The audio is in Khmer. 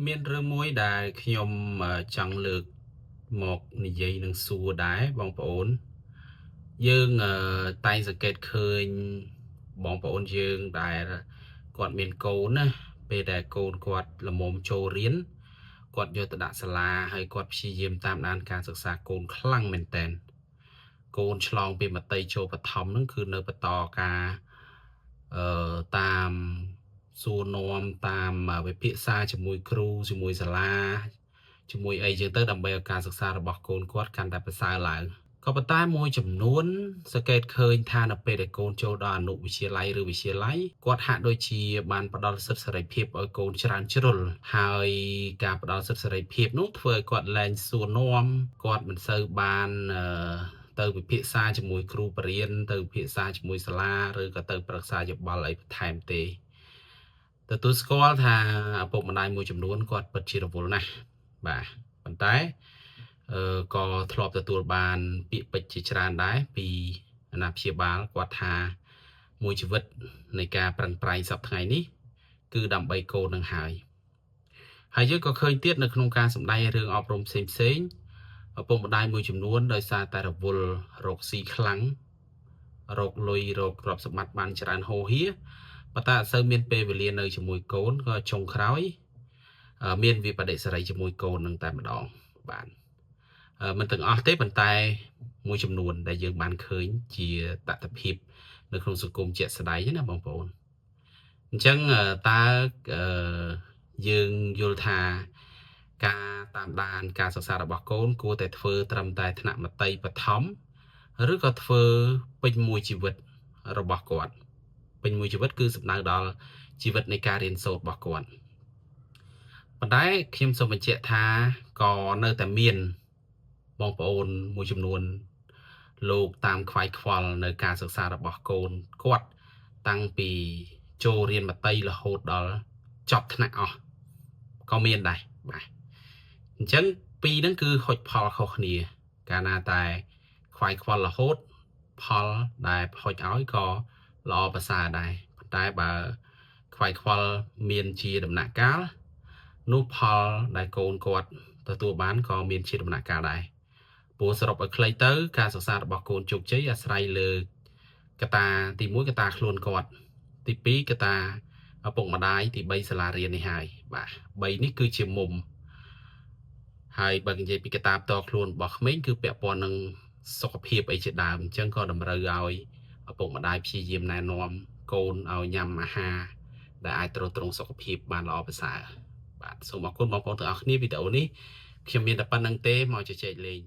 មានរឿងមួយដែលខ្ញុំចង់លើកមកនិយាយនឹងសួរដែរបងប្អូនយើងតែងសង្កេតឃើញបងប្អូនយើងដែលគាត់មានកូនណាពេលដែលកូនគាត់ល្មមចូលរៀនគាត់យកទៅដាក់សាលាហើយគាត់ព្យាយាមតាមដានការសិក្សាកូនខ្លាំងមែនទែនកូនឆ្លងពីមត្តេយ្យចូលបឋមហ្នឹងគឺនៅបន្តការតាមសួរនាំតាមវិភាសាជាមួយគ្រូជាមួយសាលាជាមួយអីចឹងទៅដើម្បីឲ្យការសិក្សារបស់កូនគាត់កាន់តែប្រសើរឡើងក៏ប៉ុន្តែមួយចំនួនសង្កេតឃើញថានៅពេលដែលកូនចូលដល់អនុវិទ្យាល័យឬវិទ្យាល័យគាត់ហាក់ដូចជាបានផ្ដល់សិទ្ធិសេរីភាពឲ្យកូនច្រើនជ្រុលហើយការផ្ដល់សិទ្ធិសេរីភាពនោះធ្វើឲ្យគាត់លែងសួរនាំគាត់មិនសូវបានទៅពិភាក្សាជាមួយគ្រូបរិញ្ញាទៅពិភាក្សាជាមួយសាលាឬក៏ទៅប្រឹក្សាយោបល់អីបន្ថែមទេទទួលស្គាល់ថាឪពុកម្ដាយមួយចំនួនគាត់ពិតជារវល់ណាស់បាទប៉ុន្តែក៏ធ្លាប់ទទួលបានពាក្យពេចន៍ជាច្រើនដែរពីអាណាព្យាបាលគាត់ថាមួយជីវិតនៃការប្រឹងប្រែងសប្តាហ៍ថ្ងៃនេះគឺដើម្បីកូននឹងហើយហើយយើងក៏ឃើញទៀតនៅក្នុងការសម្ដែងរឿងអប់រំផ្សេងផ្សេងឪពុកម្ដាយមួយចំនួនដោយសារតែរវល់រកស៊ីខ្លាំងរកលុយរកទ្រព្យសម្បត្តិបានច្រើនហូរហៀប៉ុន្តែអត់សូវមានពេលវេលានៅជាមួយកូនក៏ចុងក្រោយមានវិបដិសេរីជាមួយកូននឹងតែម្ដងបាទមិនទាំងអស់ទេប៉ុន្តែមួយចំនួនដែលយើងបានឃើញជាតថភាពនៅក្នុងសង្គមជាក់ស្ដែងណាបងប្អូនអញ្ចឹងតើយើងយល់ថាការតាមដានការសិក្សារបស់កូនគួរតែធ្វើត្រឹមតែថ្នាក់មត្តេយ្យបឋមឬក៏ធ្វើពេញមួយជីវិតរបស់គាត់ពេញមួយជីវិតគឺសំដៅដល់ជីវិតនៃការរៀនសូត្ររបស់គាត់ប៉ុន្តែខ្ញុំសូមបញ្ជាក់ថាក៏នៅតែមានបងប្អូនមួយចំនួនលោកតាមខ្វាយខ្វល់នៅការសិក្សារបស់កូនគាត់តាំងពីចូលរៀនមត្តេយ្យរហូតដល់ចប់ថ្នាក់អស់ក៏មានដែរបាទអញ្ចឹងពីរហ្នឹងគឺហុចផលខុសគ្នាកាលណាតែខ្វាយខ្វល់រហូតផលដែលហុចឲ្យក៏ល្អប្រសើរដែរប៉ុន្តែបើខ្វាយខ្វល់មានជាដំណាក់កាលនោះផលដែលកូនគាត់ទទួលបានក៏មានជាដំណាក់កាលដែរព្រោះសរុបឲ្យខ្លីទៅការសិក្សារបស់កូនជោគជ័យអាស្រ័យលើកត្តាទី1កត្តាខ្លួនគាត់ទី2កត្តាឪពុកម្ដាយទី3សាលារៀននេះហើយបាទ3នេះគឺជាមុំហើយបើនិយាយពីកត្តាផ្ទាល់ខ្លួនរបស់ក្មេងគឺពាក់ព័ន្ធនឹងសុខភាពអីជាដើមអញ្ចឹងក៏តម្រូវឲ្យឪពុកម្ដាយព្យាយាមណែនាំកូនឲ្យញ៉ាំអាហារដែលអាចទ្រទ្រង់សុខភាពបានល្អប្រសើរបាទសូមអរគុណបងប្អូនទាំងអស់គ្នាវីដេអូនេះខ្ញុំមានតែប៉ុណ្្នឹងទេមកជជែកលេង